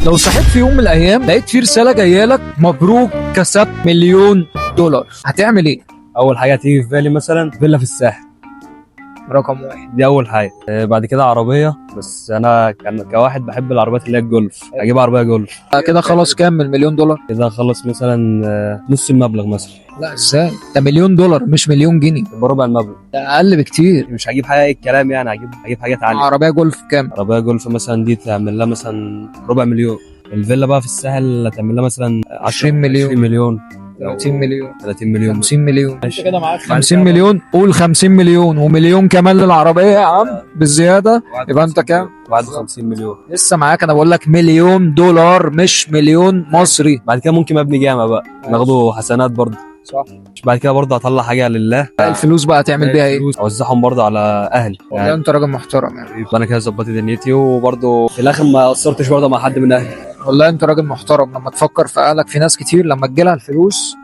لو صحيت في يوم من الايام لقيت في رسالة جاية لك: مبروك، كسبت مليون دولار، هتعمل ايه؟ اول حاجة هتيجي في بالي مثلا فيلا في الساحل. رقم واحد. دي اول حاجه. بعد كده عربيه، بس انا كان كواحد بحب العربيات اللي هي الجولف، اجيب عربية جولف. كده خلاص، كام من مليون دولار؟ كده اخلص مثلا نص المبلغ مثلا. لا، ازاي؟ ده مليون دولار مش مليون جنيه. يبقى ربع المبلغ. ده اقل بكتير. مش هجيب حاجة اي الكلام يعني، هجيب حاجات عالية. عربية جولف كام؟ عربية جولف مثلا دي تعمل لها مثلا ربع مليون. الفيلا بقى في الساحل هتعمل لها مثلا 10 20 مليون. 20 مليون. 30 مليون. 30 مليون. 50 مليون. ماشي. كده معاك 50 مليون، قول 50 مليون ومليون كمان للعربية يا عم بالزياده، يبقى انت كام؟ بعد 50 مليون. لسه معاك، انا بقول لك مليون دولار مش مليون مصري. بعد كده ممكن ابني جامع بقى، ناخده حسنات برضه. صح. بعد كده برضه هطلع حاجة لله. الفلوس بقى تعمل بيها ايه؟ فلوس اوزعهم برضه على اهلي. والله يعني انت راجل محترم يعني. يبقى انا كده ظبطت دنيتي، وبرضه في الاخر ما قصرتش برضه مع حد من اهلي. والله انت راجل محترم لما تفكر في اهلك. في ناس كتير لما تجيلها الفلوس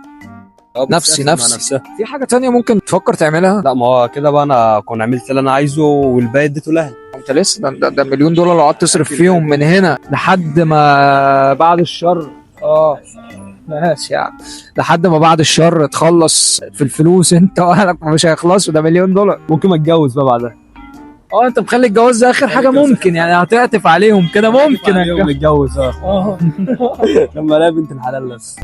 نفسي مع نفسي. نفسها. في حاجة تانية ممكن تفكر تعملها؟ لا، ما هو كده بقى انا كنت عملت اللي انا عايزه والباقي اديته لاهلي. انت لسه ده مليون دولار لو قعدت تصرف فيهم من هنا لحد ما بعد الشر، ماشي يعني، لحد ما بعد الشر تخلص في الفلوس انت واهلك مش هيخلصوا، ده مليون دولار. ممكن اتجوز بقى بعدها. اه، انت مخلي الجواز ده اخر حاجة ممكن يعني، هتعطف عليهم كده ممكن اتجوز اه. لما الاقي بنت الحلال بس.